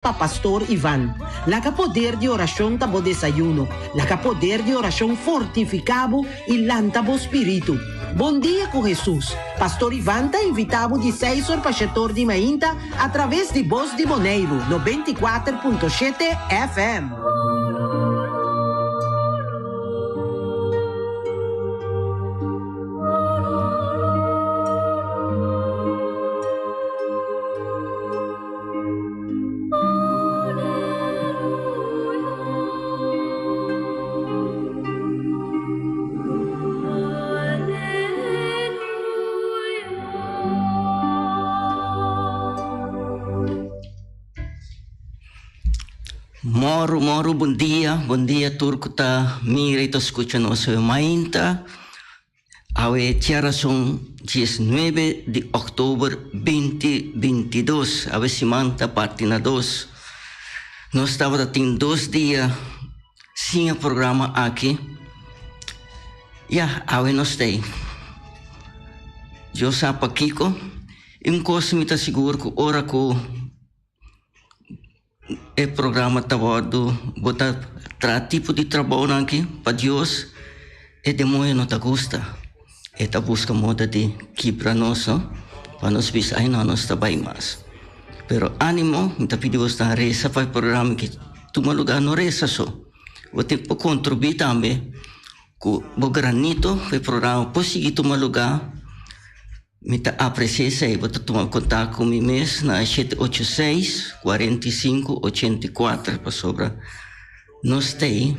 Pa Pastor Ivan, Laga poder di orashon ta bo desayuno. Laga poder di orashon fortifiká bo i lanta bo spiritu. Bon dia ku Hesus! Pastor Ivan ta invitá bo di seis or pa shetor di mainta atraves di Bos di Boneiru 94.7 FM. Moro, moro, bon dia, bon dia tur ku ta mira i ta skucha nos mainta. Awe djarason diesnuebe di òktober binti bintidos, awe siman ta parti na dos. Nos tabata tin dos dia sin e programa aki. Ya, awe nos ta ei. Dios sa pakiko. I un kos mi ta sigur ku ora ku. E programa ta wòrdu bo ta traha tipo di trabounan aki pa Dios e demoño no ta gusta e ta buska moda di kibra nos no pa nos bisa ai no nos ta bai mas pero animo mi ta pidi bos ta resa pa e programa aki tuma luga no resa so bo tin por kontribuí tambe ku bo granito pa e programa por sigui tuma luga. Mi ta aprecia esey, bo ta tuma contact cu mi mes na 786 45 84 pasobra nos t'ey,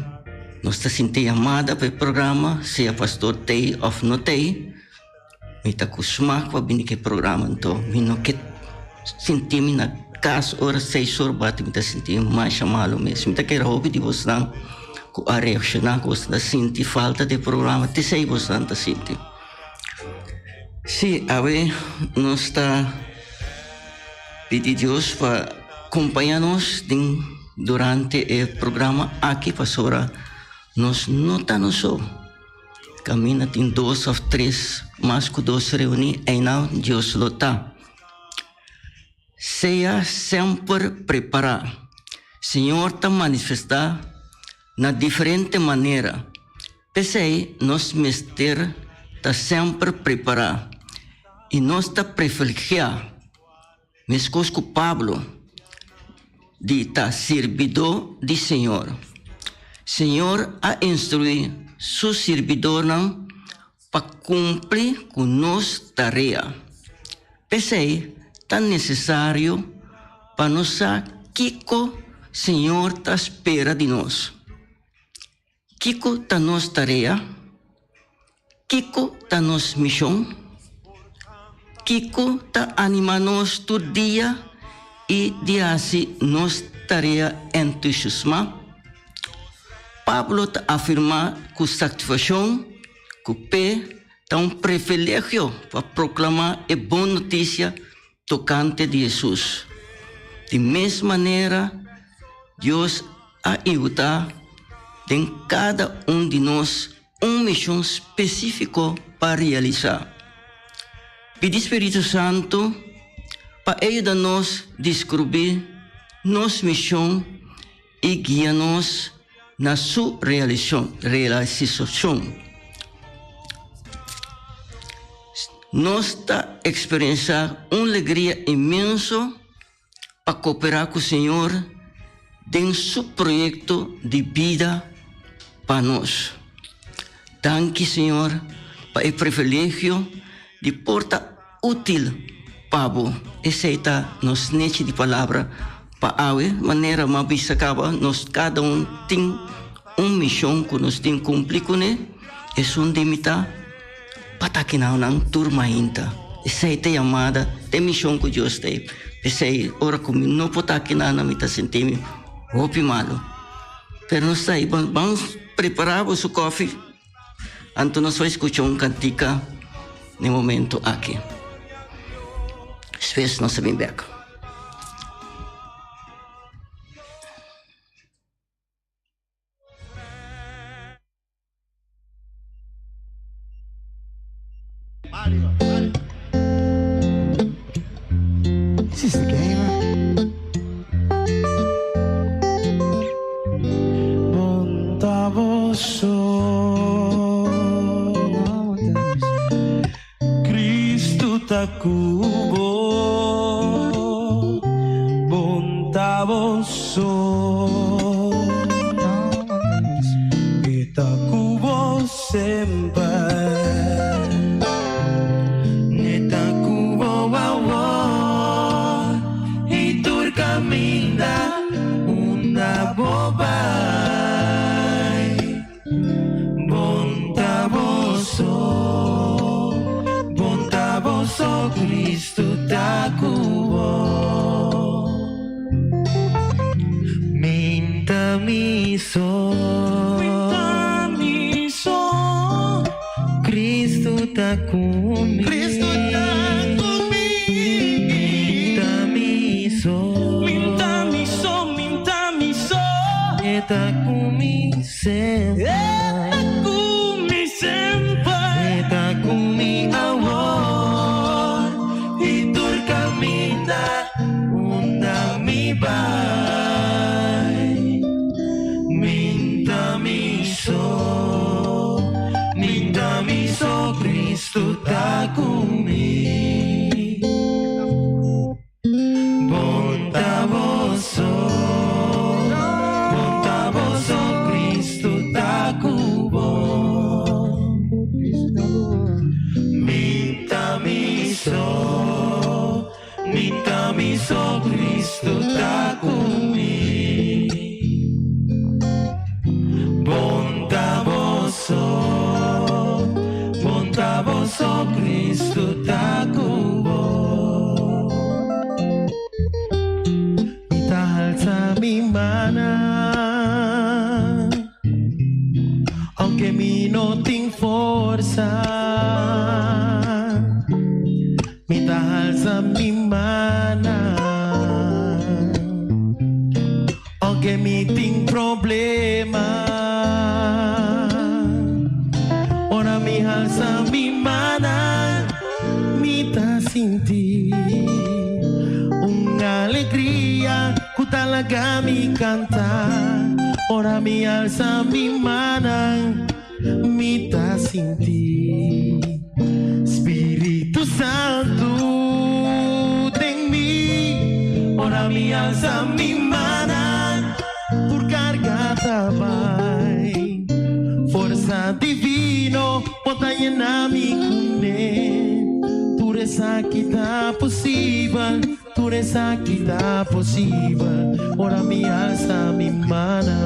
nos ta sinti yamada pa e programa, sea pastor t'ey of no t'ey, mi ta cu smak pa bini cu e programa, anto mi no ke sinti mi na cas ora seis or bati mi ta sinti mi masha malo mes, mi ta kere hopi di bosnan cu a reacciona cu bosnan ta sinti falta di e programa, t'esey bosnan ta sinti. Sí, awe nos ta pidi Dios pa kompañá nos den durante e programa aki pasobra nos no ta nos so. Kaminda tin dos òf tres mas ku dos reuní, einan Dios lo ta. Sea semper prepará. Señor ta manifestá na diferente manera. P'esei nos mester ta semper prepará i nos ta privilegiá, meskos ku Pablo, di ta sirbidó di Señor. Señor a instruí su sirbidónan pa kumpli ku nos tarea. P'esei ta nesesario pa nos sa kiko Señor ta spera di nos. Kiko ta nos tarea? Kiko ta nos mishon? Kiko ta animá nos tur dia i di hasi nos tarea entusiasmá? Pablo ta afirmá ku satisfakshon ku p'e ta un privilegio pa proklamá e bon notisia tokante di Hesus. Di mes manera, Dios a inhutá den kada un di nos un mishon spesífiko pa realisá. Pidi Spiritu Santu pa e yuda nos deskrubí nos mishon i guia nos na su realisashon. Nos ta eksperensiá un legria inmenso pa kooperá ku Señor den su proyekto di bida pa nos. Danki, Señor, pa e privilegio di por ta Útil pa bo. Esei ta nos nechi di palabra pa awe. Manera m'a bisa kaba, nos kada un tin un mishon ku nos tin kumpli kuné. Esun di mi ta pa ta kinaonan tur mainta. Esei ta yamada, ta e mishon ku Dios ta e. P'esei ora ku mi no por ta kinanan mi ta sinti mi hopi malu. Pero nos ta ei, ban prepará boso kòfi. Anto nos bai skucha un kantika n'e momento aki. Despues nos ta bin bek. This is the gamer. ta bo so. E ta ku bo semper. E ta ku bo awor i tur kaminda unda bo bai. Bon ta bo so, bon ta bo so, Cristo ta ku bo. Min ta mi so, min ta mi so, Cristo ta ku mi. Cristo ta ku mi. Min ta mi so, min ta mi so, min ta mi so, E ta ku mi. Semper. E ta ku mi semper. E ta ku mi awor. I tur kaminda unda mi bai. Min ta mi so. Min ta mi so, Cristo ta ku mi. Bon ta bo so, bon ta bo so, Cristo ta ku bo. Mi ta mi so, mi ta mi so, Cristo ta ku mi. Bon ta bo so, bon ta bo so, Cristo ta ku bo. Mi ta halsa mi mana, aunke mi no tin forsa. Mi ta halsa mi mana, aunke mi tin problema. Ora mi halsa mi mana, mi ta sinti un alegria ku ta laga mi kanta. Ora mi halsa mi mana, mi ta sinti Spiritu Santu den mi. Ora mi alsa mi mana, tur karga ta bai. Forsa divino bo ta yena mi kuné. Tur esaki ta posibel, tur esaki ta posibel. Ora mi alsa mi mana.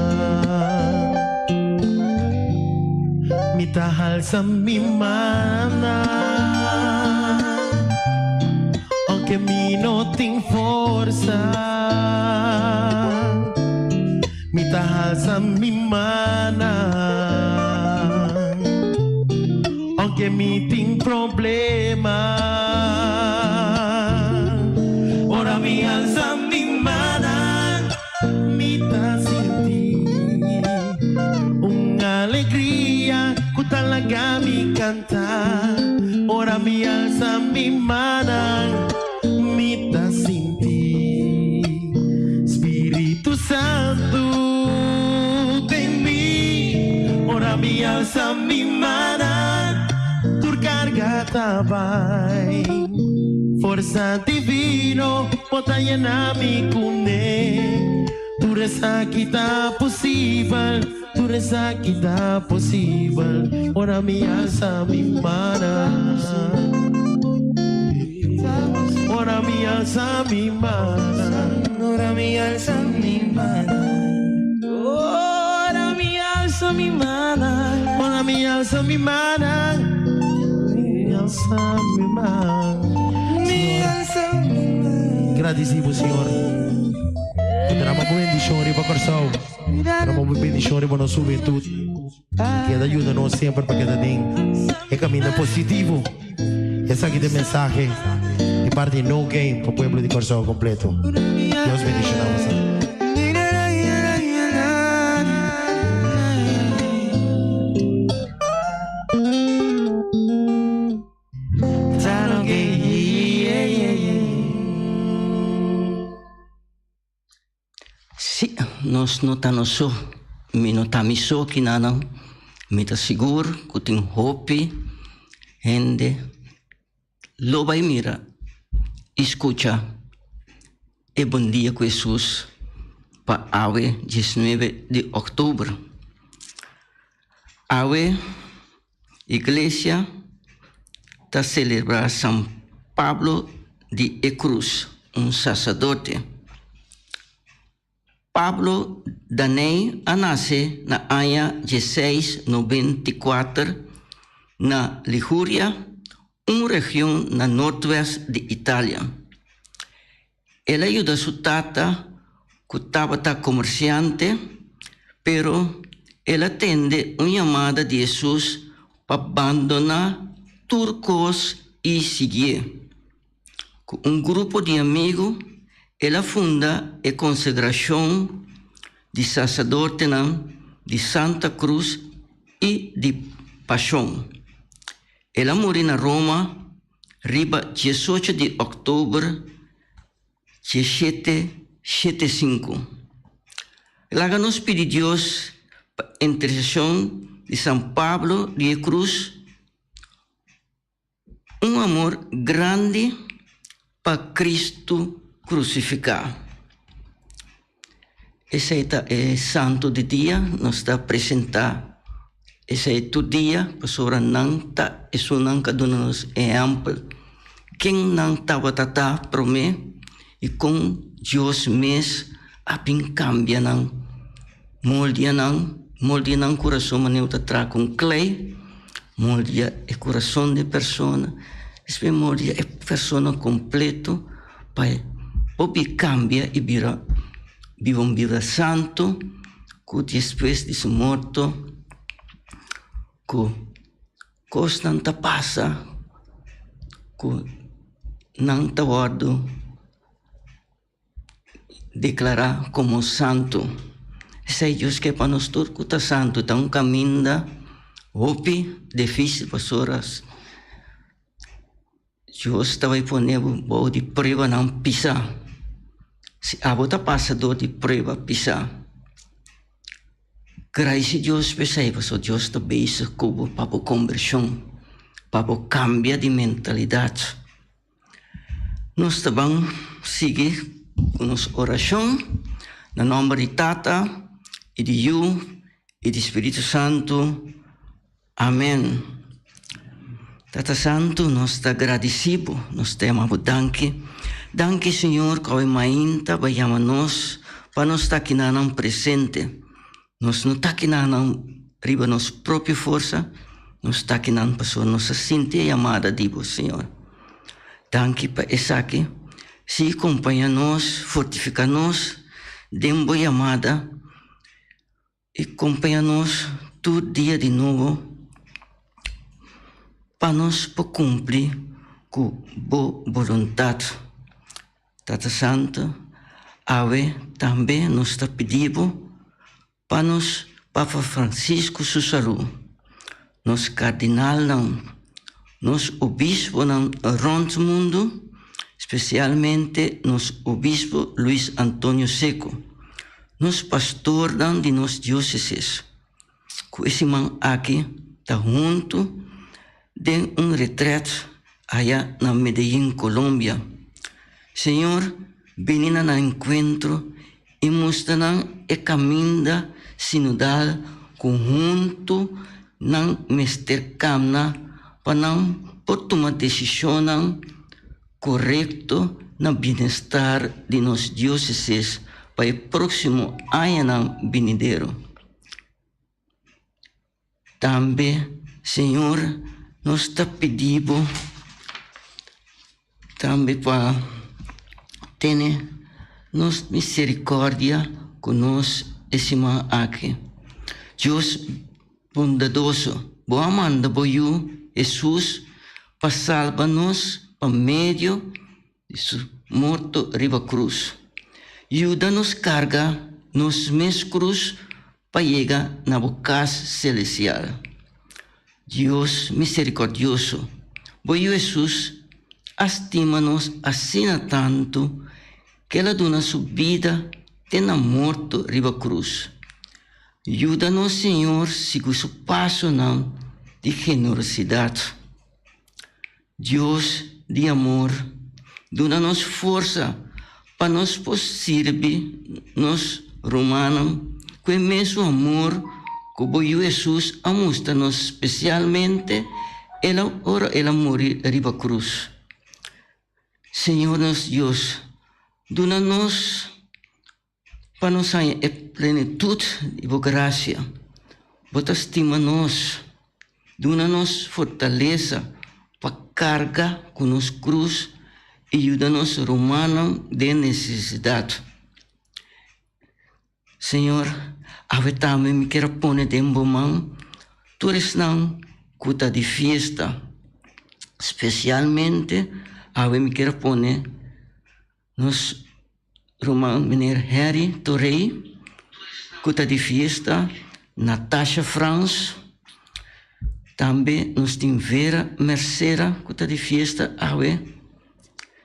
Mi ta alsa mi mana. Aunke mi no tin forsa. Mi ta alsa mi mana. Aunke mi tin problema. Ora mi alsa mi mana. Mi ta sinti un alegria ku ta laga mi kanta. Ora mi alsa mi mana, mi ta sinti Spiritu Santu den mi. Ora mi alsa mi mana, tur karga ta bai. Forsa divino bo ta yena mi kuné. Tur esaki ta posibel, tur esaki ta posibel. Ora mi alsa mi mana. Ora mi alsa mi mana. Ora mi alsa mi mana. Ora mi alsa mi mana. Ora mi alsa mi mana. Mi alsa mi mana. Mi alsa mi mana. Gradisí Señor. Drama bo bendishon riba Kòrsou. Drama bo bendishon riba nos hubentut. Keda yuda nos semper pa keda den e kaminda positivo. Esaki ta e mensahe di parti di No Game pa pueblo di Kòrsou kompleto. Dios bendishoná boso. Sí, nos no ta nos so. Mi no ta mi so kinanan. Mi ta sigur ku tin hopi hende lo bai mira i skucha. E Bon Dia ku Hesus pa awe 19 di òktober. Awe Iglesia ta selebrá San Pablo di e Krus, un saserdote. Pablo Danei a nase na aña 1694 na Liguria, un region na nortwèst di Italia. El a yuda su tata ku tabata komersiante, pero el a tende un yamada di Hesus pa bandoná tur kos i siguié. Ku un grupo di amigu el a funda e konsegrashon di saserdotenan di Santa Krus i di Pashon. El a muri na Roma riba 18 di òktober 1775. Laga nos pidi Dios pa interseshon di San Pablo di e Krus un amor grandi pa Kristu krusifiká. Esei ta e santu di dia, nos ta presentá esei tur dia pasobra nan ta esunnan ku a duna nos ehèmpel ken nan tabata ta promé i kon Dios mes a bin kambia nan, moldia nan, moldia nan kurason manera bo ta traha ku un klei, moldia e kurason di e persona, despues moldia e persona kompleto pa e hopi kambia i bira biba un bida santu ku despues di su morto ku kosnan ta pasa ku nan ta wòrdu deklará komo santu. Esei Dios ke pa nos tur ku ta santu. Ta un kaminda hopi difísil pasobra Dios ta bai pone bo bou di pruebanan pisá. Si abo ta pasa dor di prueba pisá, gradisí Dios p'esei pasobra Dios ta bezig ku bo pa bo kombershon, pa bo kambia di mentalidat. Nos ta ban sigui ku nos orashon na nòmber di Tata i di Yu i di Spiritu Santu. Amen. Tata Santu, nos ta gradisí bo, nos ta yama bo danki. Danki, Señor, ku awe mainta bo a yama nos pa nos ta kinanan presente. Nos no ta kinanan riba nos propio forsa, nos ta kinan pasobra nos a sinti e yamada di bo, Señor. Danki pa esaki. Sigui kompaña nos, fortifiká nos den bo yamada. I kompaña nos tur dia di nobo pa nos por kumpli ku bo boluntat. Tata Santu, awe tambe nos ta pidi bo pa nos Papa Francisco su salú, nos kardinalnan, nos obisponan rònt mundu, spesialmente nos Obispo Luis Antonio Seco, nos pastornan di nos diócesis, ku e siman aki ta huntu den un retrèt aya na Medellín, Colombia. Señor bini na nan enkuentro i mustra nan e kaminda sinodal ku huntu nan mester kamna pa nan por tuma desishonnan korekto na bienestar di nos diósesis pa e próksimo añanan binidero. Tambe, Señor, nos ta pidi bo tambe pa tene nos misericordia cu nos e siman aki. Dios bondadoso, bo a manda bo Yu Hesus pa salba nos pa medio di su morto riba cruz. Yuda nos carga nos mes cruz pa yega na bo cas celestial. Dios misericordioso, bo Yu Hesus a stima nos asina tanto cu el a duna su bida te na morto riba cruz. Yuda nos Señor sigui su pasonan di generosidad. Dios di amor, duna nos forsa. pa nos por sirbi nos rumannan ku e mesun amor ku bo Yu Hesus a mustra nos spesialmente el a ora el a muri riba krus. Señor nos Dios, duna nos pa nos haña e plenitut di bo grasia. Bo ta stima nos. Duna nos fortalesa pa karga ku nos krus i yuda nos rumannan den nesesidat. Señor, awe tambe mi kier a pone den bo man tur esnan ku ta di fiesta. Spesialmente awe mi kier a pone nos ruman meneer Harry Torrey ku ta di fiesta, Natasha Frans, tambe nos tin Vera Mercera ku ta di fiesta awe,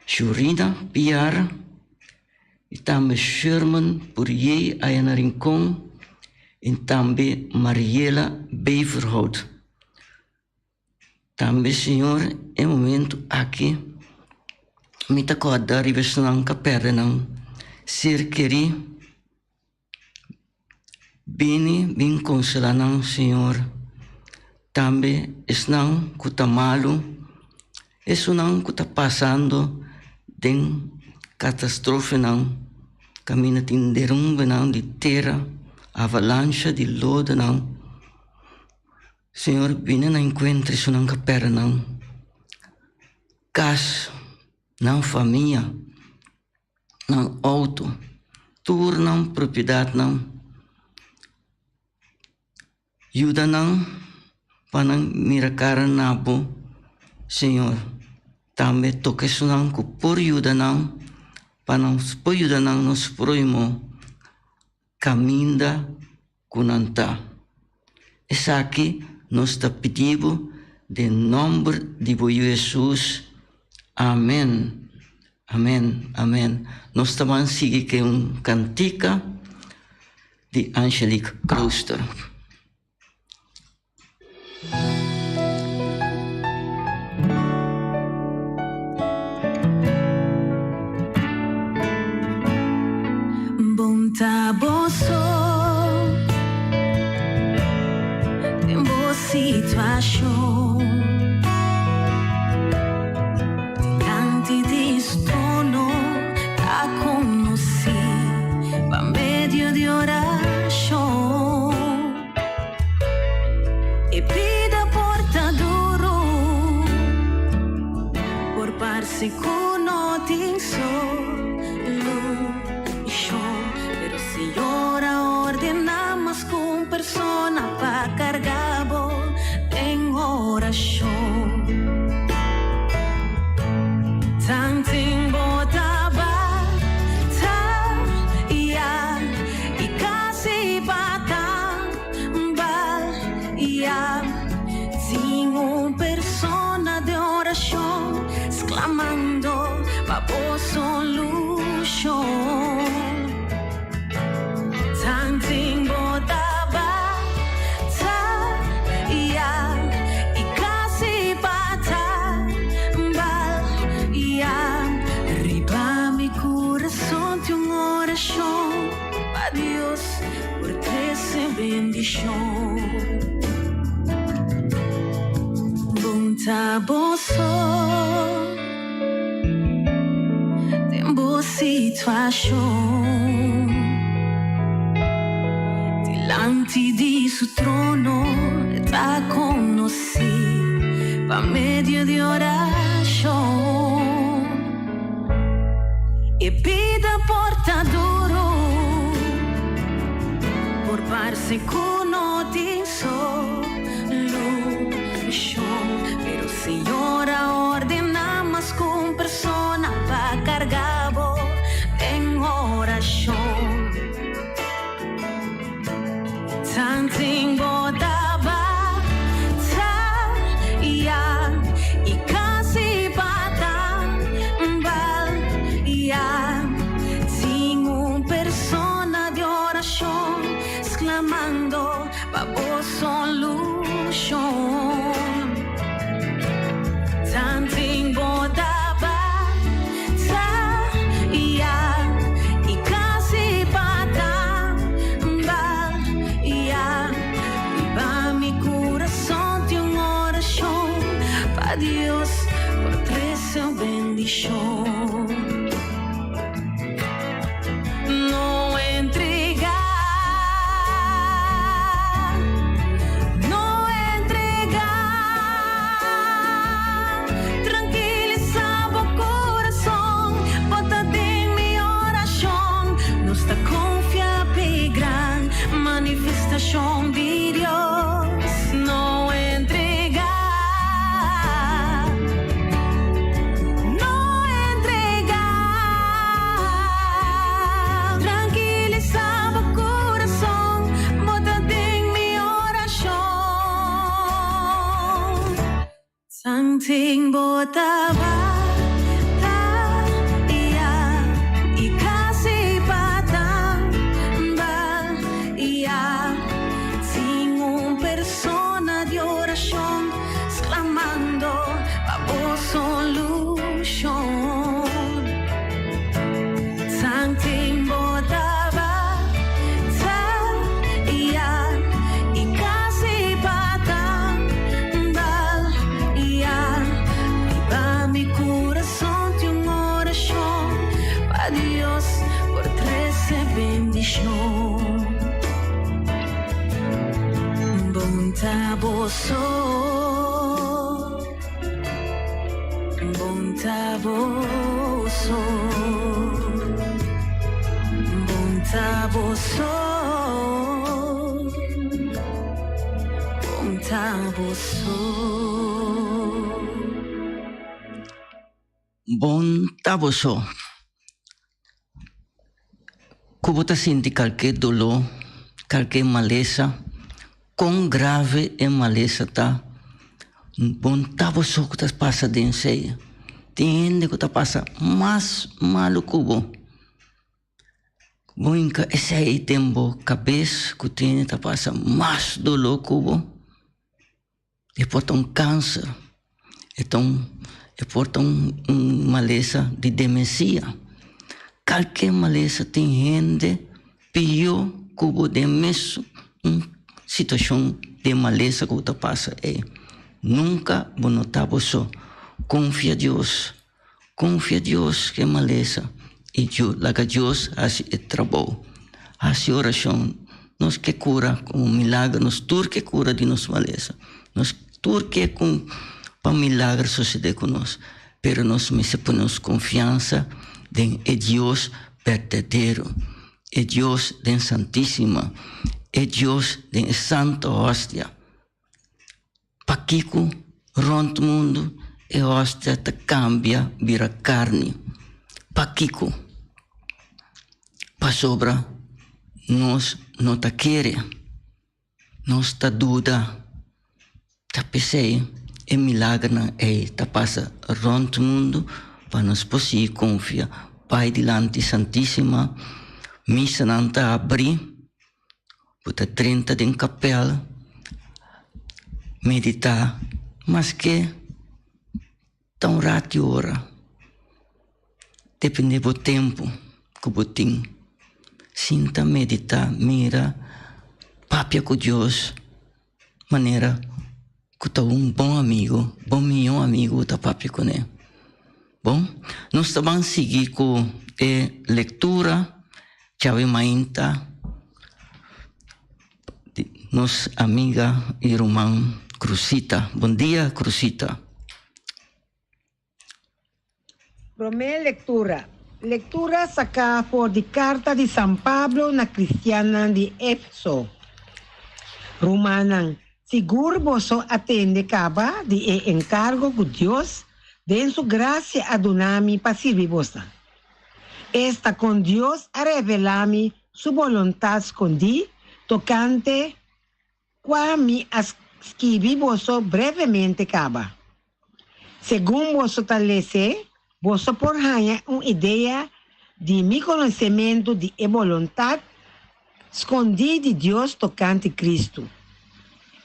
Shurina Piar. I tambe Sherman Pourier aya na Rincon i tambe Mariela Beverhout. Tambe Señor e momento aki mi ta kòrda riba esnan ku a pèrdè nan ser kerí. Bini bin konsolá nan Señor. Tambe esnan ku ta malu, esunnan ku ta pasando den katastrofenan, kaminda tin derumbenan di tera, avalancha di lodonan. Señor bini na enkuentro esunnan ku a pèrdè nan kas, nan famia. Nan auto, tur nan propiedadnan. Yuda nan pa nan mira cara na bo, Señor. Tambe toca esunnan cu por yuda nan pa nan por yuda nan nos prohimo caminda cu nan ta. Esaki nos ta pidi bo den nomber di bo Yu Hesus. Amen. Amen, amen. Nos ta ban sigui ke un kantika di Angelique Klooster. Bon ta bo so den bo situashon Dilanti di su trono ta konosí pa medio di orashon. E bida por ta duru, por parse ku no tin solushon, pero Señor a ordená mas ku un persona pa karga bo den orashon. Tanten bo ta bataya i kasi pa tambaya, tin un persona den orashon sklamando pa bo solushon. Tanten bo ta bataya i kasi pa tambaya, riba mi kurason tin un orashon pa Dios por trese bendishon. Bon ta bo so den bo situashon dilanti di su trono e ta konosí pa medio di orashon. E bida por ta duru, por parse ku no tin solushon, pero Señor a ordená mas ku un persona pa karga bo den orashon. Tanten bo ta bataya i kasi pa tambaya, tin un persona di orashon sklamando pa bo solushon. Tanten bo ta bataya. bendishon. No entregá, no entregá. Trankilisá bo kurason, bo ta den mi orashon. Nos ta konfia p'e gran manifestashon di Dios. No entregá, no entregá. Trankilisá bo kurason, bo ta den mi orashon. Tanten bo ta bataya i kasi pa tambaliá, tin un persona di orashon sklamando pa bo solushon. Tanten bo ta bataya i kasi pa tambaliá, riba mi kurason tin un orashon pa Dios por trese bendishon. Bon ta bo so, bon ta bo so, bon ta bo so, bon ta bo so. Bon ta bo so. Ku bo ta sinti kalke doló, kalke malesa, kon grave e malesa ta, bon ta bo so ku ta pasa den esei. Tin hende ku ta pasa mas malu ku bo. Bo hinka esei den bo kabes ku tin hende ta pasa mas doló ku bo. E por ta un kanser, e ta un e por ta un un malesa di demensia. Kalke malesa tin hende pió ku bo den mes un situashon di malesa ku bo ta pasa ei. Nunka bo no ta bo so. Konfia Dios, konfia Dios ku e malesa i laga Dios hasi e trabou. Hasi orashon. Nos ke kura ku un milager, nos tur ke kura di nos malesa. Nos tur ke ku pa milager sosede ku nos. Pero nos mester pone nos konfiansa den e Dios berdadero, e Dios den Santisima, e Dios den e Santo Hostia. Pakiko rònt mundu e hòstia ta kambia bira karni? Pakiko? Pasobra nos no ta kere, nos ta duda. Ta p'esei e milagernan ei ta pasa rònt mundu pa nos por sigui konfia bai dilanti Santísima. Misanan ta abrí. Bo ta drenta den kapèl, meditá maske ta un rat di ora, depende bo tempu ku bo tin. Sinta meditá, mira, papia ku Dios manera ku ta un bon amigu, bo mihó amigu bo ta papia kuné. Bon, nos ta ban sigui ku e lektura djawe mainta di nos amiga i ruman Crusita. Bon dia, Crusita. Promé lektura. Lektura saká for di karta di San Pablo na kristiannan di Efeso. Rumannan, sigur boso a tende kaba di e enkargo ku Dios den su grasia a duna mi pa sirbi boso. Esta kon Dios a revelá mi su boluntat skondí tokante Kua mi a skibi boso brevemente kaba. Segun boso ta lese, boso por haña un idea di mi konosementu di e boluntat skondí di Dios tokante Kristu.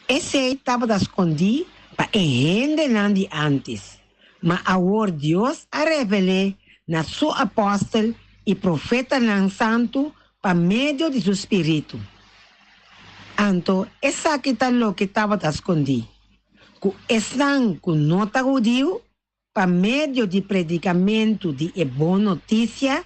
Esei tabata skondí pa e hendenan di ántes, ma awor Dios a revel'é na su apòstel i profetanan santu pa medio di su spiritu. Anto esaki ta loke tabata skondí, ku esnan ku no ta hudiu pa medio di predikamentu di e bon notisia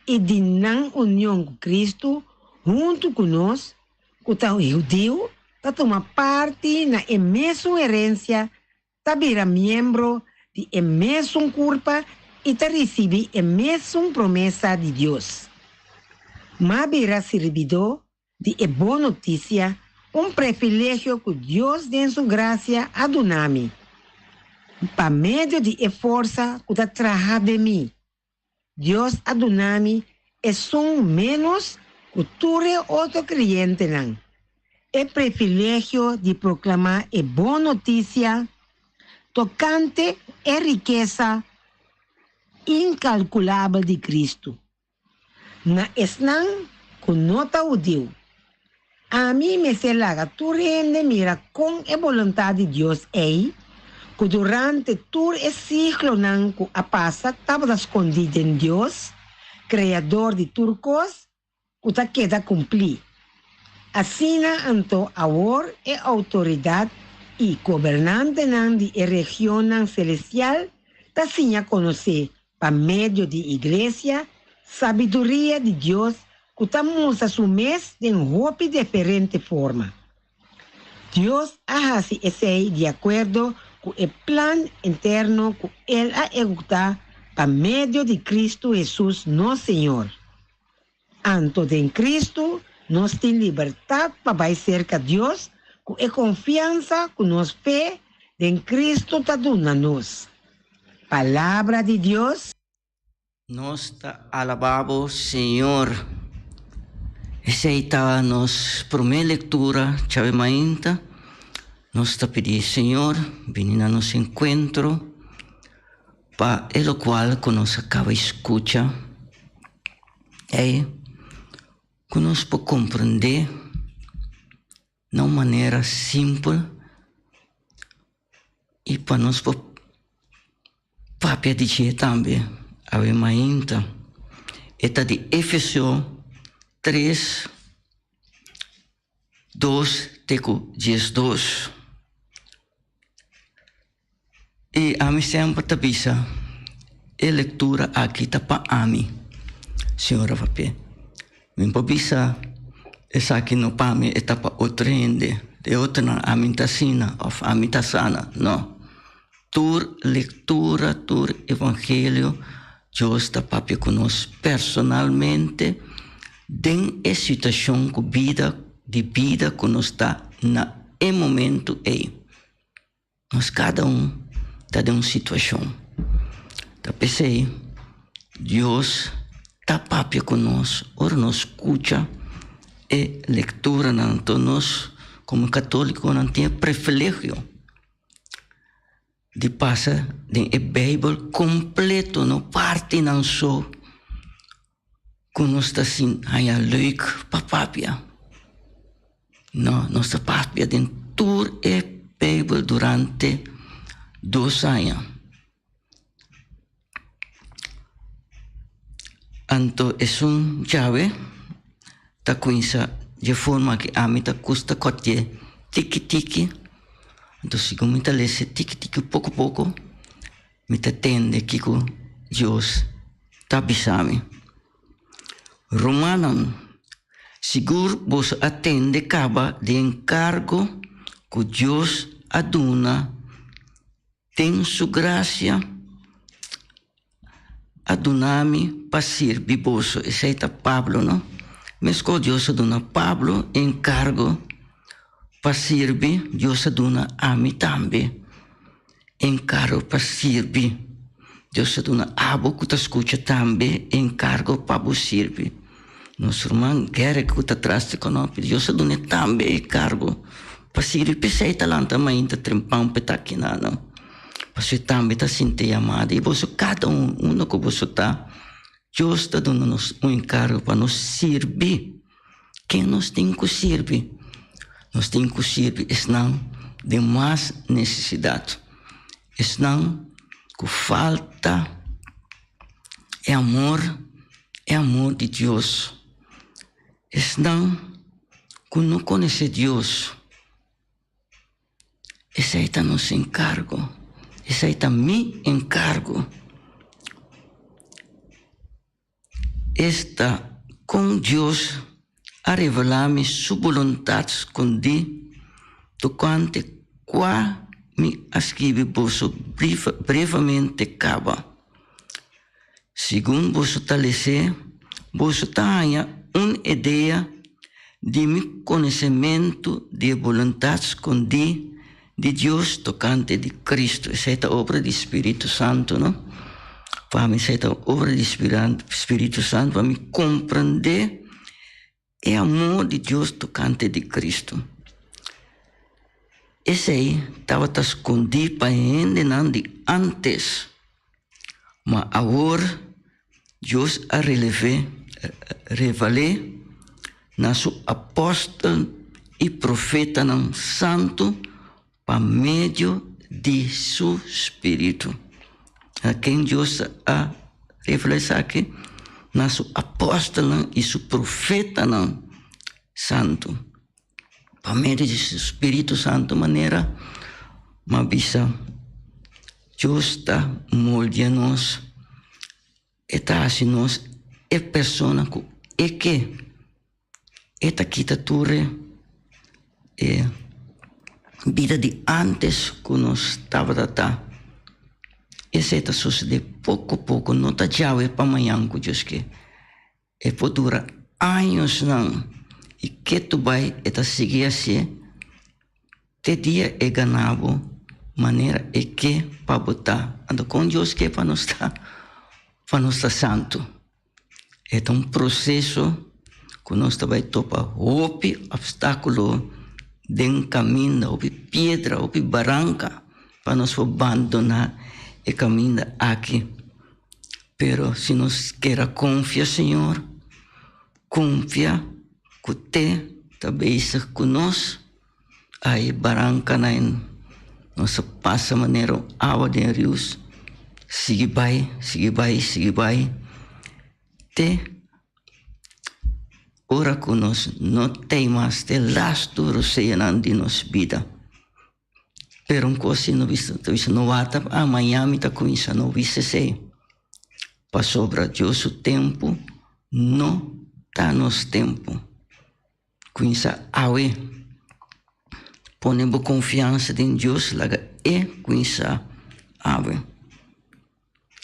i di nan union ku Kristu, huntu ku nos, ku ta hudiu, ta tuma parti na e mesun herensia, ta bira miembro di e mesun kurpa i ta risibí e mesun promesa di Dios. M'a bira sirbidó di e bon notisia, un prefilegio ku Dios den su grasia a duna mi, pa medio di e forsa ku ta traha den mi. Dios a duna mi esun ménos ku tur e otro kreyentenan, e prefilegio di proklamá e bon notisia tokante e rikesa inkalkulabel di Kristu. Na esnan ku no ta hudiu. Ami mester laga tur hende mira kon e boluntat di Dios ei, ku durante tur e siglonan ku a pasa tabata skondí den Dios, Kreador di tur kos, ku ta keda kumplí. Asina anto awor e outoridat i gobernantenan di e regionnan selestial ta siña konosé pa medio di iglesia, sabiduria di Dios ku ta mustra su mes den hopi diferente forma. Dios a hasi esei di akuerdo ku e plan eterno ku el a ehekutá pa medio di Kristu Hesus nos Señor. Anto den Kristu nos tin libertat pa bai serka Dios ku e konfiansa ku nos fe den Kristu ta duna nos. Palabra di Dios. Nos ta alabá bo, Señor. Esei ta nos promé lektura djawe mainta. Nos ta pidi Señor bini na nos enkuentro pa e lokual ku nos a kaba skucha ei ku nos por komprendé na un manera simpel i pa nos por papia di dje tambe awe mainta. E ta di Efesio tres, dos te ku diesdos. I ami semper ta bisa e lektura aki ta pa ami, señora papia. Mi por bisa esaki no pa mi, e ta pa otro hende. E otronan ami ta asina òf ami ta sana. No. Tur lektura, tur evangelio, Dios ta papia ku nos personalmente den e situashon ku bida di bida ku nos ta na e momento ei. Nos kada un ta den un situashon. Ta p'esei Dios ta papia ku nos ora nos skucha e lekturanan. Anto nos komo katólikonan tin e privilegio di pasa den e Beibel kompleto, no partinan so ku nos ta haña leuk pa papia. No, nos ta papia den tur e Beibel durante dos aña. Anto esun djawe ta kuminsá dje forma ku ami ta gusta kòrtié tiki tiki. Anto segun mi ta lesa tiki tiki poko poko mi ta tende kiko Dios ta bisa mi. Rumannan, sigur boso a tende kaba di enkargo ku Dios a duna. Den su gracia a duna mi pa sirbi boso. Esei ta Pablo, no? Meskos Dios a duna Pablo e enkargo pa sirbi, Dios a duna ami tambe e enkargo pa sirbi. Dios a duna abo ku ta skucha tambe e enkargo pa bo sirbi. Nos ruman Gerrit ku ta tras di konopi, Dios a dun'e tambe e kargo pa sirbi. P'esei ta lanta mainta trempan p'e ta kinanan, pasobra e tambe ta sinti e yamada. I boso kada un, unda ku boso ta, Dios ta duna nos un enkargo pa nos sirbi. Ken nos tin ku sirbi? Nos tin ku sirbi esnan den mas nesesidat, esnan ku falta e amor, e amor di Dios. Esnan ku no konosé Dios, esei ta nos enkargo. Esei ta mi enkargo. Esta kon Dios a revelá mi su boluntat skondí tokante kua mi a skibi boso brevamente kaba. Segun boso ta les'é, boso ta haña un idea di mi konosementu di e boluntat skondí di Dios tokante di Kristu. Esei ta obra di Spiritu Santu, no? Pa mi esei ta obra di Spiritu Santu pa mi komprendé e amor di Dios tokante di Kristu. Esei tabata skondí pa hendenan di ántes, ma awor Dios a relev'é, revel'é na su apòstel i profetanan santu pa medio di su spiritu. Na ken Dios a revelá esaki? Na su apòstelnan i su profetanan santu. Pa medio di su spiritu santu manera m'a bisa Dios ta moldia nos, e ta hasi nos e persona ku e ke. E ta kita tur e bida di antes ku nos tabata ta. Esei ta sosodé poko poko, no ta djawe pa mañan ku Dios ke. E por dura añosnan i ketu bai e ta sigui hasié te dia e gana bo manera e ke pa bo ta. Anto kon Dios ke pa nos ta? Pa nos ta santu. E ta un proseso ku nos ta bai topa hopi opstákulo den kaminda, hopi piedra, hopi baranka pa nos por bandoná e kaminda aki. Pero si nos kere konfia Señor, konfia ku te ta bezig ku nos, Ai barankanan nos a pasa manera un awa den rius, sigui bai, sigui bai, sigui bai, te ora ku nos no tei mas te lastu roseanan di nos bida. Pero un kos si no bisa, ta bisa no wata, ah mañan mi ta kuminsá, no bisa esei, pasobra Dios su tempu no ta nos tempu. Kuminsá awe. Pone bo konfiansa den Dios, laga E kuminsá awe.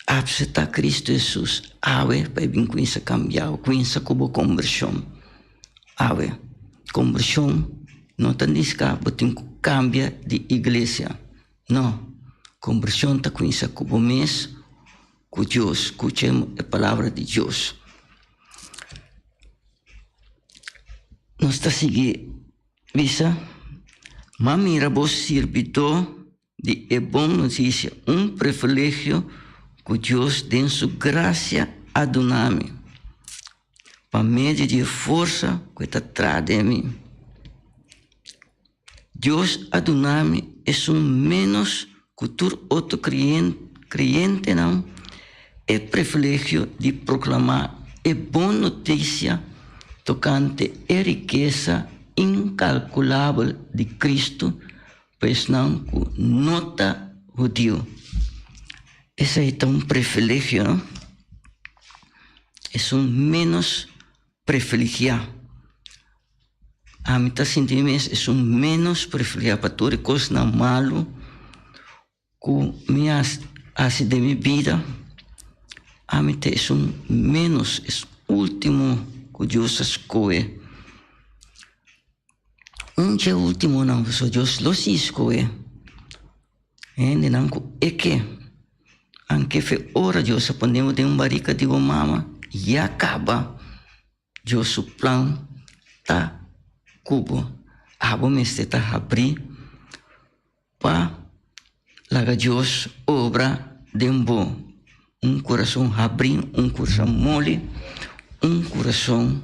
Apseptá Kristu Hesus awe pa e bin kuminsá kambia bo, kuminsá ku bo kombershon awe. Kombershon no ta nifiká bo tin ku kambia di iglesia, no. Kombershon ta kuminsá ku bo mes. Ku Dios, skucha e palabra di Dios. Nos ta sigui bisa, M'a mira bo sirbidó di e bon notisia, un privilegio ku Dios den su grasia a duna mi, pa medio di e forsa ku e ta traha den mi. Dios a duna mi esun ménos ku tur otro kreyentenan e privilegio di proklamá e bon notisia tokante e rikesa inkalkulabel di Kristu pa esnan ku no ta hudiu. Esei ta un privilegio, no? Esun ménos privilegiá. Ami ta sinti mi mes esun ménos privilegiá pa tur e kosnan malu ku mi a hasi den mi bida. Ami ta esun ménos, es último ku Dios a skohe. Un dje últimonan pasobra Dios lo sigui skohe hendenan ku e ke. Anke fe ora Dios a pone bo den un barika di bo mama, ya kaba. Dios su plan ta ku bo. Abo mester ta habrí pa laga Dios obra den bo. Un kurason habrí, un kurason moli, un kurason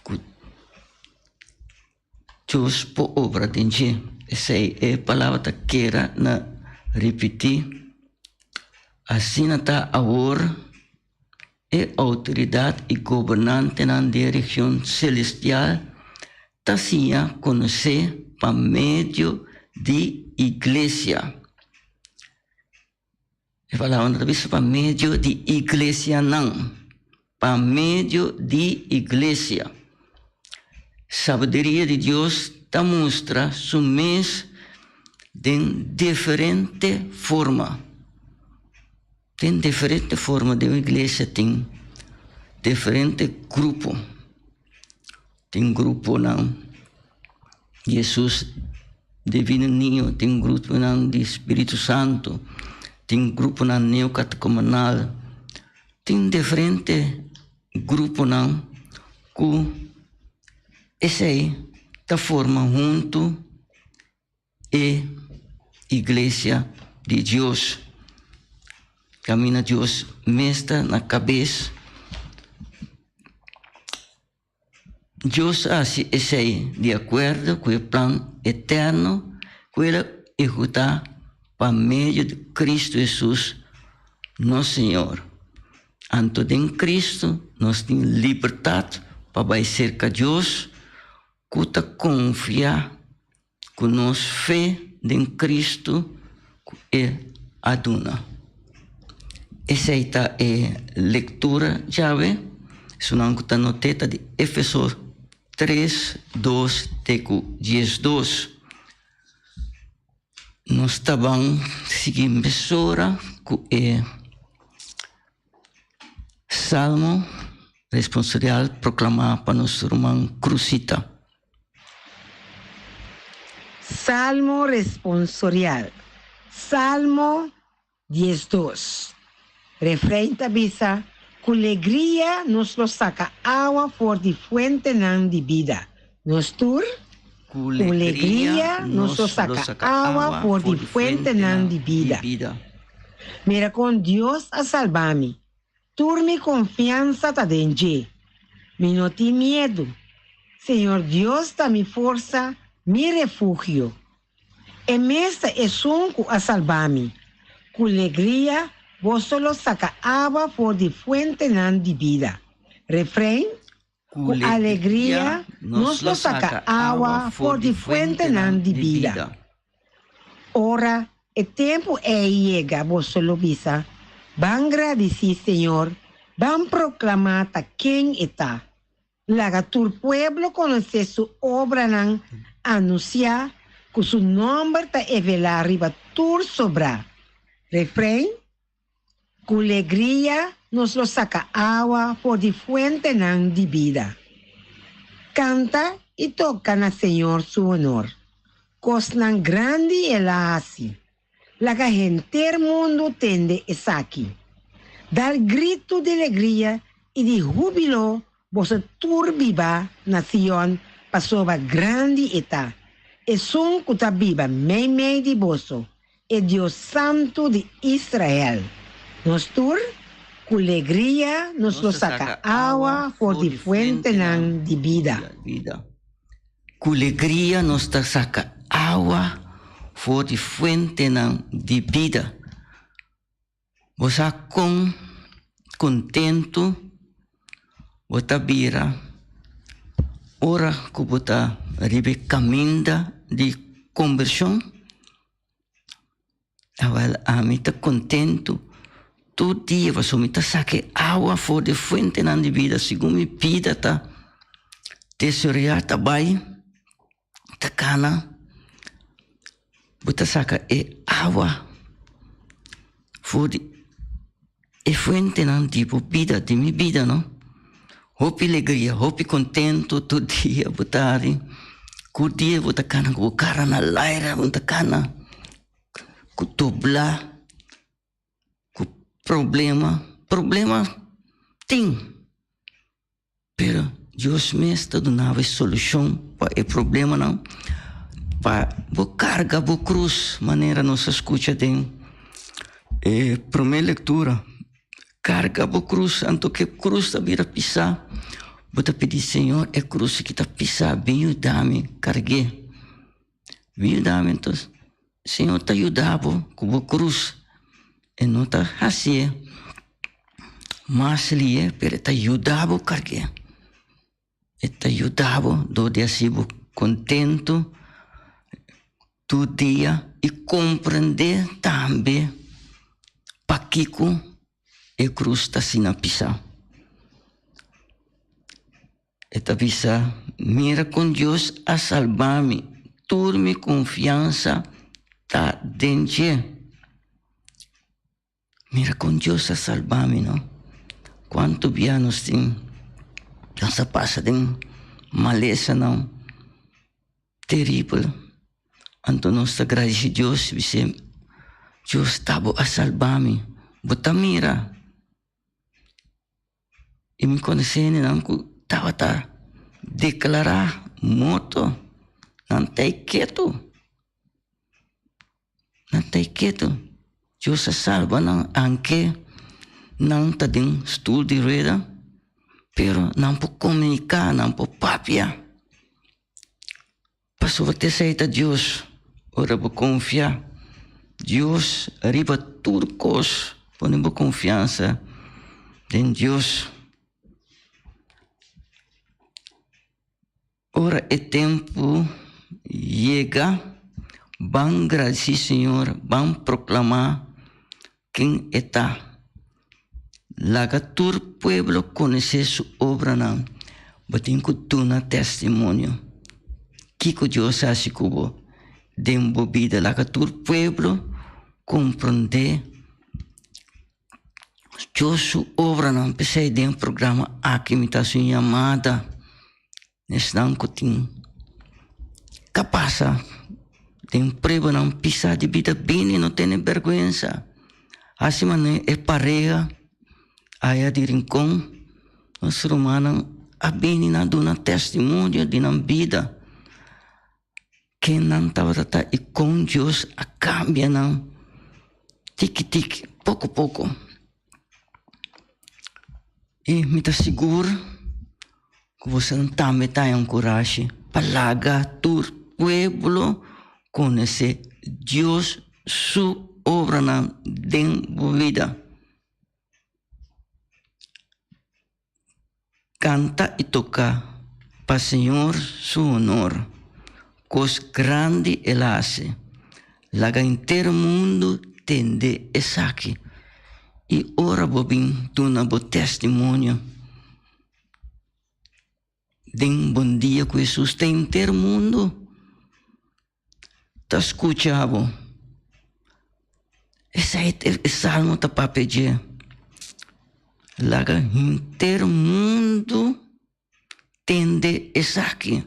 ku Dios por obra den dje. Esei e palabra ta keda na ripití. Asina ta awor. E outoridat i gobernantenan di e region selestial ta siña konosé pa medio di iglesia. E palabra ta bisa pa medio di iglesianan. Pa medio di iglesia. Sabiduria di Dios ta mustra su mes den diferente forma. Den diferente forma den un iglesia tin diferente grupo. Tin gruponan Jesus Divino Niño, tin gruponan di Spiritu Santo, tin gruponan Neocatecumenal, tin diferente gruponan ku esei ta forma huntu e iglesia di Dios. Kaminda Dios mes ta na kabes. Dios a hasi esei di akuerdo ku e plan eterno ku el a ehekutá pa medio di Kristu Hesus, nos Señor. Anto den Kristu nos tin libertat pa bai serka Dios ku ta konfia ku nos fe den Kristu ku e a duna. Esei ta e lektura djawe, esunnan ku ta not'é ta di Efeso tres, dos te ku diesdos. Nos ta ban sigui mesora ku e Salmo responsorial proklamá pa nos ruman Cruzita. Salmo responsorial, Salmo 12. Refrein ta bisa, Ku legria nos lo saka awa for di fuentenan di bida. Nos tur, ku legria nos lo saka awa for di fuentenan di bida. Mira kon Dios a salba mi. Tur mi konfiansa ta den dje. Mi no tin miedu. Señor Dios ta mi forsa, mi refugio. E mes ta esun ku a salba mi. Ku legria boso lo saka awa for di fuentenan di bida. Refrein, Ku alegria nos lo saka awa for di fuentenan di bida. Ora e tempu ei yega boso lo bisa, Ban gradisí Señor, ban proklamá ta ken E ta. Laga tur pueblo konosé Su obranan, anunsiá ku Su nòmber ta evelá riba tur sobrá. Refrein, Ku legria nos lo saka awa for di fuentenan di bida. Kanta i toka na Señor su honor. Kosnan grandi el a hasi. Laga henter mundu tende esaki. Dal gritu di legria i di húbilo boso tur biba na Sion pasobra grandi e ta, esun ku ta biba meimei di boso, E Dios Santu di Israel. Nos tur, ku legria nos lo saka awa for di fuentenan di bida. Ku legria nos ta saka awa for di fuentenan di bida. Bo sa kon kontentu bo ta bira ora ku bo ta riba e kaminda di kombershon? Awel, ami ta kontentu tur dia pasobra mi ta saka e awa for di e fuentenan di bida. Segun mi bida ta desaroyá, ta bai, ta kana, bo ta saka e awa for di e fuentenan di bo bida, di mi bida no. Hopi legria, hopi kontentu tur dia bo ta hari. Tur dia bo ta kana ku bo kara na laira, bo ta kana ku dobla, ku problema. Problema tin, pero Dios mes ta duna bo e solushon pa e problemanan, pa bo karga bo krus manera nos a skucha den e promé lektura. Karga bo krus, anto ku e krus ta bira pisá, bo ta pidi, Señor, e krus aki ta pisá, bin yuda mi karg'é. Bin yuda mi. Anto Señor ta yuda bo ku bo krus. E no ta hasié mas lié, pero e ta yuda bo karg'é. E ta yuda bo dor di hasi bo kontentu tur dia i komprendé tambe. Pakiko e krus ta asina pisá? E ta bisa, Mira kon Dios a salba mi, tur mi konfiansa ta den dje. Mira kon Dios a salba mi, no? Kuantu bia nos tin, nos a pasa den malesanan teribel, anto nos ta gradisí Dios i bis'é, Dios ta bo a salba mi, bo ta mira. I mi konosé hendenan ku tabata deklará morto, nan ta ei ketu, nan ta ei ketu. Dios a salba nan anke nan ta den stul di rueda, pero nan por komuniká, nan por papia. Pasobra t'esei ta Dios, ora bo konfia Dios riba tur kos, pone bo konfiansa den Dios. Ora e tempu yega, ban gradisí Señor, ban proklamá ken e ta. Laga tur pueblo konosé su obranan. Bo tin ku duna testimonio kiko Dios a hasi ku bo den bo bida. Laga tur pueblo komprondé Dios su obranan. P'esei den programa aki mi ta hasi un yamada Esnan ku tin ka pasa den pruebanan pisá di bida bini no tene bèrgwensa. Hasi manera e pareha aya di Rincon, nos rumannan a bini nan duna testimonio di nan bida, ken nan tabata ta i kon Dios a kambia nan tiki tiki, poko poko. I mi ta sigur ku bosonan tambe ta haña un kurashi pa laga tur pueblo konosé Dios su obranan den bo bida. Kanta i toka pa Señor su honor, kos grandi el a hasi. Laga henter mundu tende esaki. I ora bo bin duna bo testimonio den Bon Dia ku Hesus ta henter mundu ta skucha bo. Esei e salmo ta papia dje. Laga henter mundu tende esaki.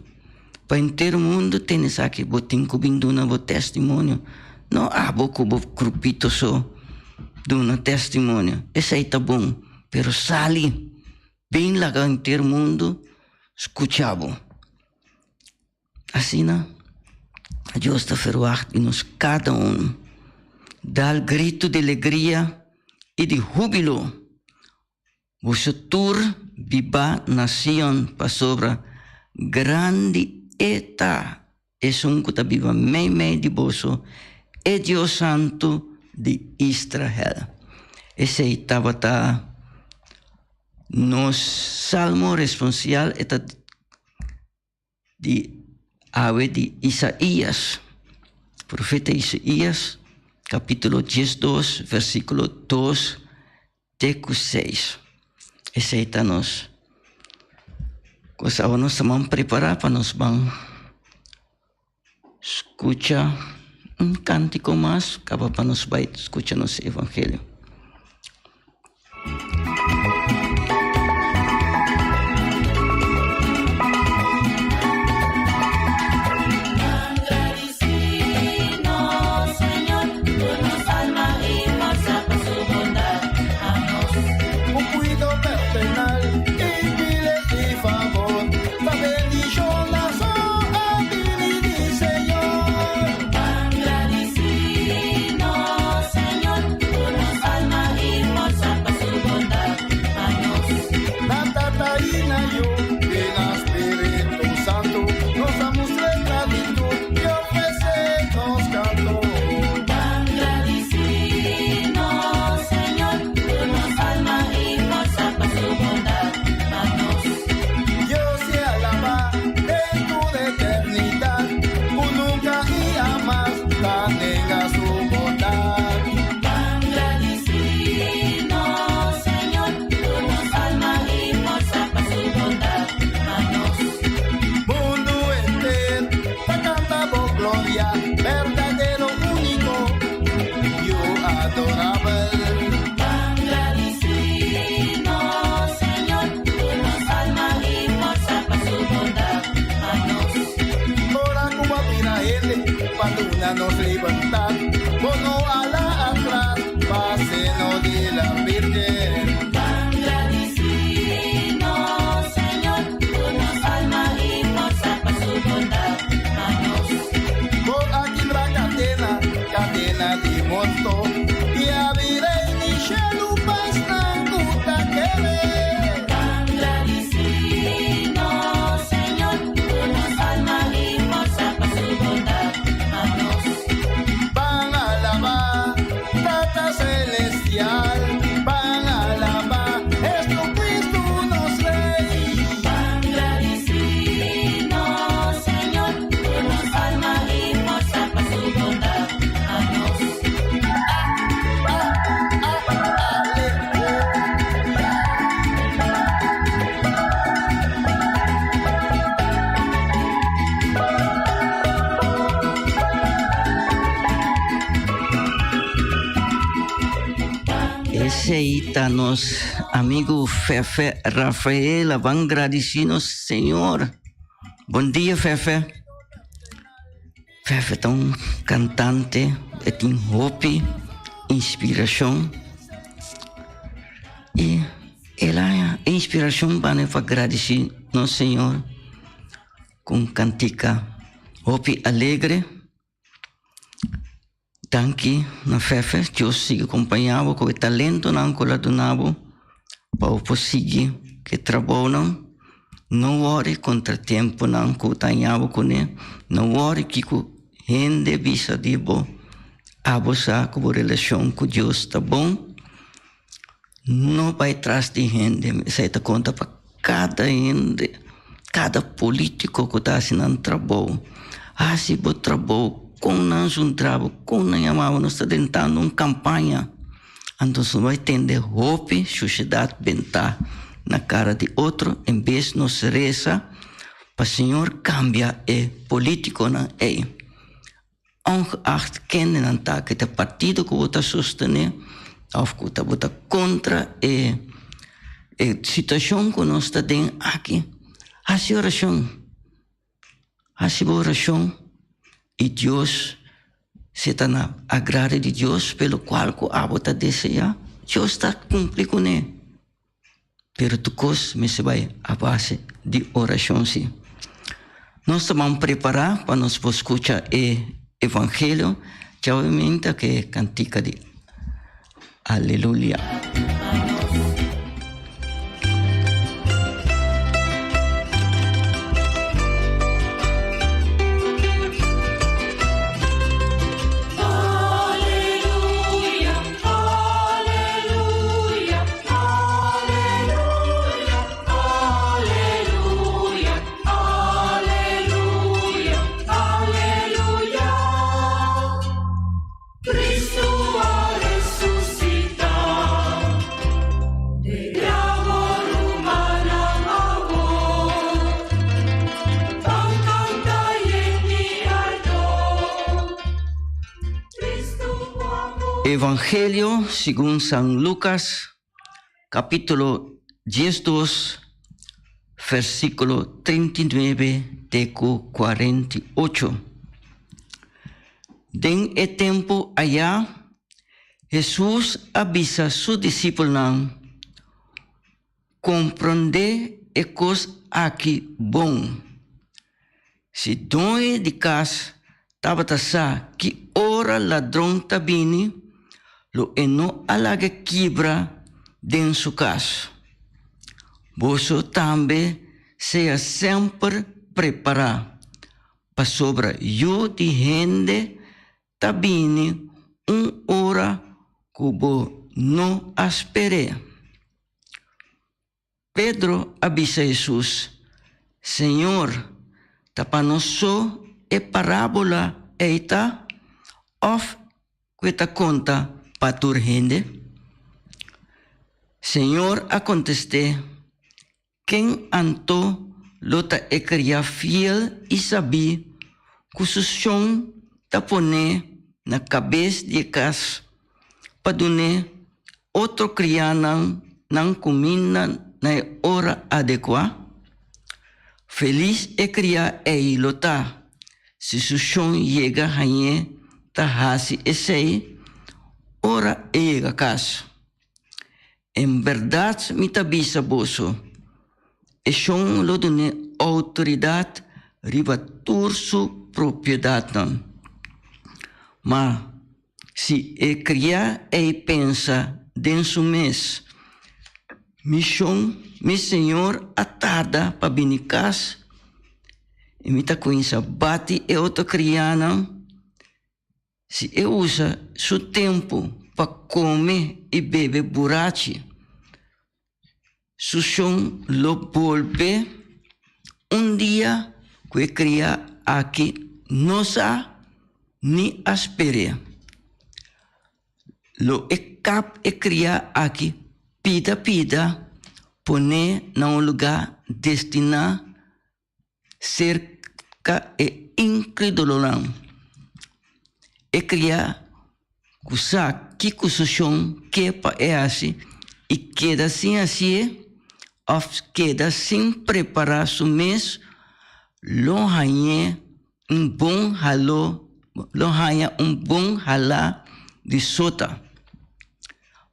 Pa henter mundu tende esaki bo tin ku bin duna bo testimonio. No abo ku bo grupito so duna testimonio. Esei ta bon, pero sali bin laga henter mundu skucha bo. Asina, Dios ta ferwagt di nos kada un dal gritu di legria i di húbilo. Boso tur bibá na Sion, pasobra grandi e ta, esun ku ta biba meimei di boso, e Dios Santu di Israel. Esei tabata nos salmo responsial, e ta Di awe di Isaías, profeta Isaías, capítulo 12, versículo 2 te ku 6. Esei ta nos cosa. Awe nos ta ban prepará pa nos ban skucha un kantiko mas, kaba pa nos bai skucha nos evangelio. duna nos libertad, bo no ala atras, pa seno di la Virgen. Bo a kibra kadena, kadena di morto, i a bira e ni shelu pa esnan ku ta kere. Ban alabá Tata Celestial, ban alabá Jesucristo nos Rey. Esey ta nos amigo Fefe Rafaela. Van gradici nos Señor. Bon dia Fefe. Fefe ta un cantante, e tin hopi inspiracion. Y el a inspiracion pa pa gradici nos Señor con cantica hopi alegre. Danki na Fefe, Dios sigui acompaña bo cu e talentonan cu el a duna bo pa bo por sigui cu e trabounan. No worry contratiemponan cu ta haña bo cune, no worry kico hende bisa di bo, abo sa cu bo relacion cu Dios ta bon. No bai tras di hende, esei ta konta pa kada hende, kada politiko ku ta hasi nan trabou. Hasi bo trabou kon nan zundra bo, kon nan yama bo, nos ta drentando un kampaña. Anto nos bai tende hopi shushedat bentá na kara di otro en bes nos resa pa Señor kambia e politikonan ei. Ongeacht kendenan ta ku ta partido ku bo ta sostené òf ku ta bo ta kontra e e situashon ku nos ta den aki, hasi orashon. Hasi bo orashon i Dios si ta na agrado di Dios pa e lokual ku abo ta deseá, Dios ta kumpli kuné. Pero tur kos mester bai a base di orashon si. Nos ta ban prepará pa nos por skucha e evangelio djaweminta ku e kantika di Aleluya. Evangelio segun San Lucas, capítulo 12, versículo 39 te cu 48. Den e tempo allá, Jesús a bisa su discípulonan, Comprende e cos aki bon. Si doño di kas tabata sa ki ora ladron ta bini, lo e no a laga kibra den su kas. Boso tambe sea semper prepará, pasobra Yu di hende ta bini un ora ku bo no a sper'é. Pedro a bisa Hesus, Señor, ta pa nos so e parábola ei ta, òf ku e ta konta pa tur hende? Señor a kontest'é, Ken anto lo ta e kriá fiel i sabí ku su shon ta pon'é na kabes di e kas pa dun'é otro kriánan nan kuminda na e ora adekuá? Felis e kriá ei lo ta! Si su shon yega hañ'é ta hasi esei ora e yega kas. En bèrdat mi ta bisa boso, e shon lo dun'é outoridat riba tur su propiedatnan. Ma si e kriá ei pensa den su mes, Mi shon, mi señor a tarda pa bini kas, i mi ta kuminsá bati e otro kriánan. Si e usa su tempu pa kome i bebe burachi, su shon lo bolbe un dia ku e kriá aki no sa ni a sper'é. Lo e kap e kriá aki pida pida pon'é na un lugá destiná Serka e inkredulonan, e kria ku sa kiko su shon ke pa e hasi i keda sin hasié òf keda sin prepará su mes lo hañ'é un bon haló lo haña un bon halá di sota.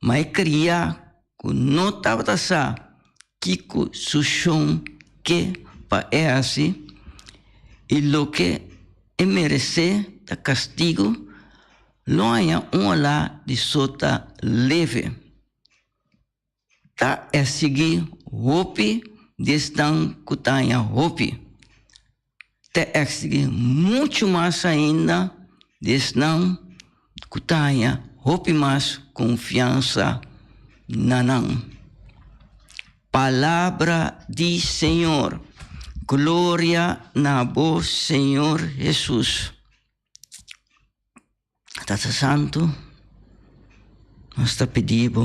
Ma e kria ku no tabata sa kiko su shon ke pa e hasi i loke e meresé ta kastigu, lo haña un olá di sota leve. Ta eksigí hopi di esnan ku ta haña hopi. Ta eksigí muchu mas ainda di esnan ku ta haña hopi mas konfiansa na nan. Palabra di Señor. Gloria na bo, Señor Hesus. Tata Santu, nos ta pidi bo,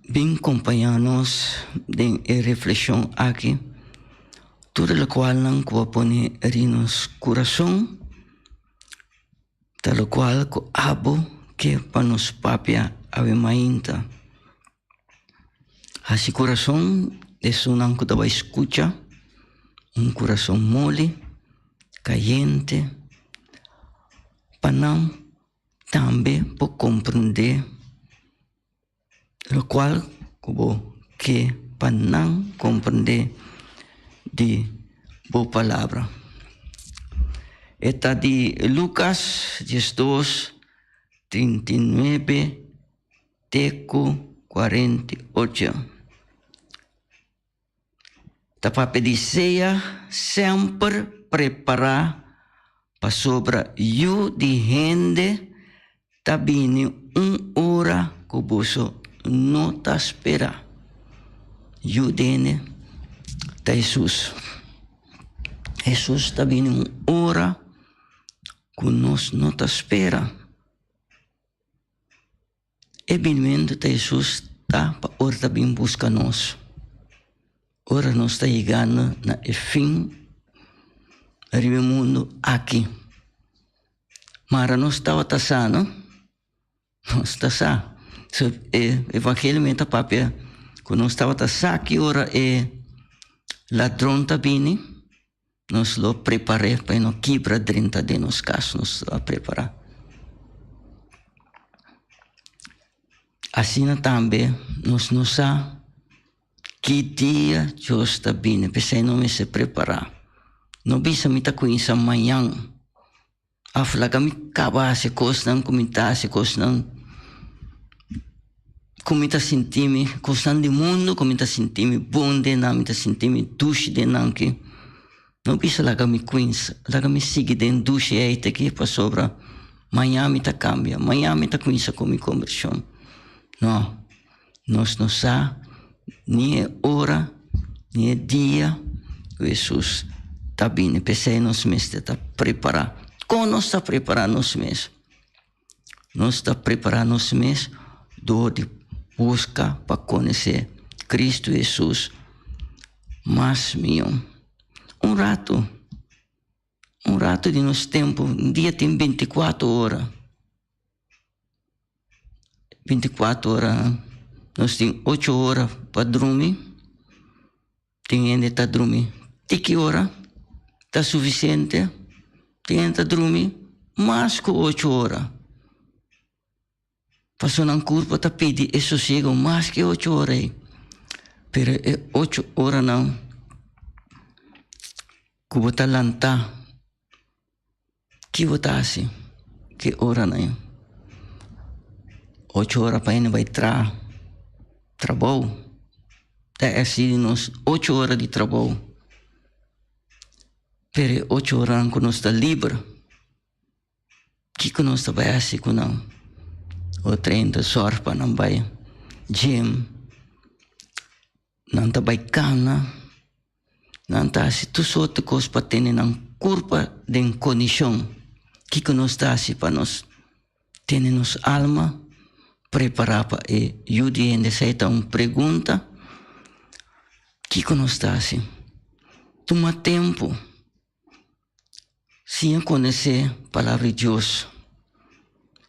bin kompañá nos den e reflekshon aki, tur lokualnan ku a pone ri nos kurason, ta lokual ku abo ke pa nos papia awe mainta. Hasi kurason di esunnan ku ta bai skucha, un kurason moli, kayente, pa nan tambe por komprendé lokual ku bo ke pa nan komprendé di bo palabra. E ta di Lukas diesdos, 39. Te ku 48. Ta papia di sea semper prepará pasobra Yu di hende ta bini un ora ku boso no ta spera. Yu di hende ta Hesus. Hesus ta bini un ora ku nos no ta spera. E binimentu ta Hesus ta pa ora ta bin buska nos. Ora nos ta yegando na e fin riba e mundu aki. Mara nos tabata sa, no? Nos ta sa. So, e evangelio mi ta papia ku nos tabata sa ki ora e ladron ta bini. Nos lo prepar'é pa e no kibra drenta den nos kas, nos lo a prepará. Asina tambe nos no sa ki dia Dios ta bini, p'esei nos mester prepará. No bisa mi ta kuminsá mañan, òf laga mi kaba hasi kosnan ku mi ta hasi, kosnan ku mi ta sinti mi, kosnan di mundu ku mi ta sinti mi bon den nan, mi ta sinti mi dushi den nan ki. No bisa laga mi kuinsa, laga mi sigui den dushi ei te ki pasobra mañan mi ta kambia, mañan mi ta kuinsa ku mi kombershon. No, nos no sa ni e ora ni e dia ku Hesus ta bini. P'esei nos mester ta prepará. Kon nos ta prepará nos mes? Nos ta prepará nos mes dor di buska pa konosé Kristu Hesus mas mihó. Un ratu, un ratu di nos tempu, un dia tin bintikuater ora. Bintikuater ora, nos tin ocho ora pa drumi. Tin hende ta drumi tiki ora. Ta sufisiente? Tin hende ta drumi mas ku ocho ora. Pasobra nan kurpo ta pidi e sosiego mas ku e ocho ora ei. Pero e ocho oranan ku bo ta lantá, ki bo ta hasi ki oranan ei? Ocho ora pa hende bai traha, trabou. Ta esei nos ocho ora di trabou. Pero e ocho oranan ku nos ta liber. Kiko nos ta bai hasi ku nan? Otro hende ta sòrg pa nan bai gym, nan ta bai kana, nan ta hasi tur sorto kos pa tene nan kurpa den kondishon. Kiko nos ta hasi pa nos tene nos alma prepará pa e yu di hende? Esei ta un pregunta. Kiko nos ta hasi? Tuma tempu. Siña konosé Palabra di Dios.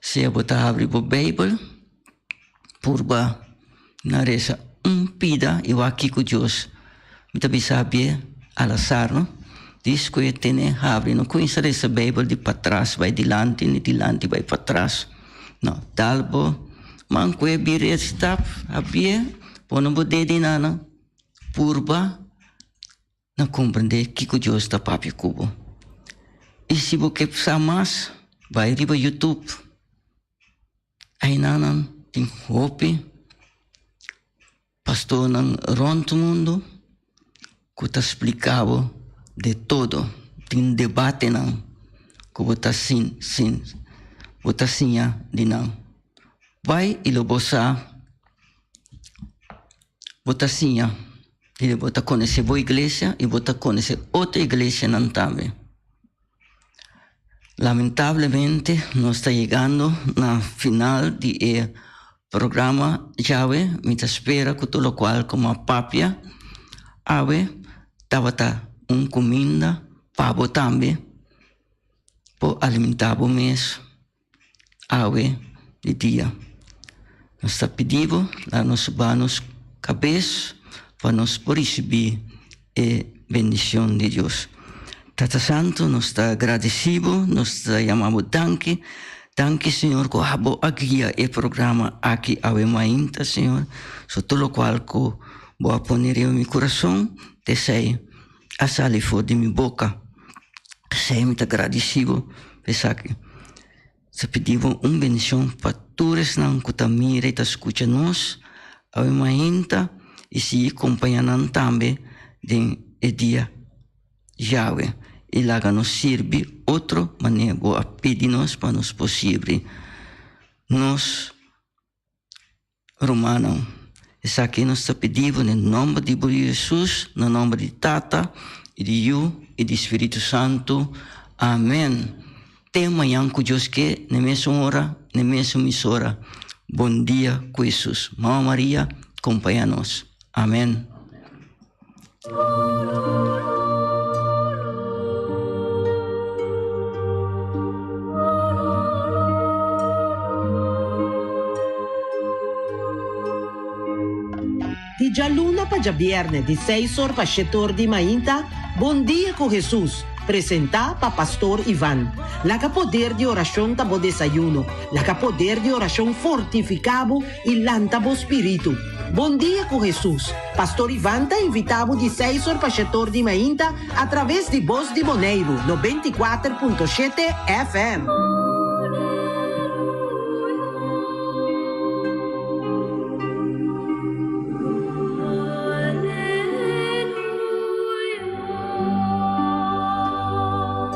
Sea bo ta habri bo Beibel, purba na resa un pida i wak kiko Dios. Mi ta bisa habié al azar, no? Dis ku e tene habri, no kuminsá resa Beibel di patras bai dilanti ni dilanti bai patras. No, dal bo man ku e bira e stap, habié, pone bo dedi nan, purba. Na komprendé kiko Dios ta papia ku bo. I si bo ke sa mas, bai riba YouTube. Einanan tin hopi pastornan rònt mundu ku ta splika bo de todo. Tin debatenan ku bo ta sin sin bo ta siña di nan. Bai i lo bo sa bo ta siña. I bo ta konosé bo iglesia i bo ta konosé otro iglesianan tambe. Lamentablemente nos ta yegando na final di e programa djawe. Mi ta spera ku tur lokual ku mi a papia awe tabata un kuminda pa bo tambe por alimentá bo mes. Awe di dia nos ta pidi bo laga nos baha nos kabes pa nos por risibí e bendishon di Dios. Tata Santu nos ta gradisí bo, nos ta yama bo danki, danki Señor ku abo a guia e programa aki awe mainta Señor, so tur lokual ku bo a pone riba mi kurason t'esei a sali for di mi boka. P'esei mi ta gradisí bo pa esaki. Ta pidi bo un bendishon pa tur esnan ku ta mira i ta skucha nos awe mainta i sigui kompañá nan tambe den e dia djawe i laga nos sirbi otro manera bo a pidi nos pa nos por sirbi nos Rumannan, esaki nos ta pidi bo den nomber di bo Yu Hesus, na nomber di Tata, i di Yu, i di Spiritu Santu. Amen. Te mañan ku Dios ke, na e mesun ora, na e mesun misora. Bon dia ku Hesus. Mama Maria, kompaña nos. Amen. Di djaluna pa djabierne di seis or pa shete or di mainta, Bon Dia ku Hesus, presentá pa Pastor Ivan. Laga poder di orashon ta bo desayuno, laga poder di orashon fortifiká bo i lanta bo spiritu. Bon dia ku Hesus! Pastor Ivan ta invita bo di seis or pa shetor di mainta a traves di Bos di Boneiru 94.7 FM.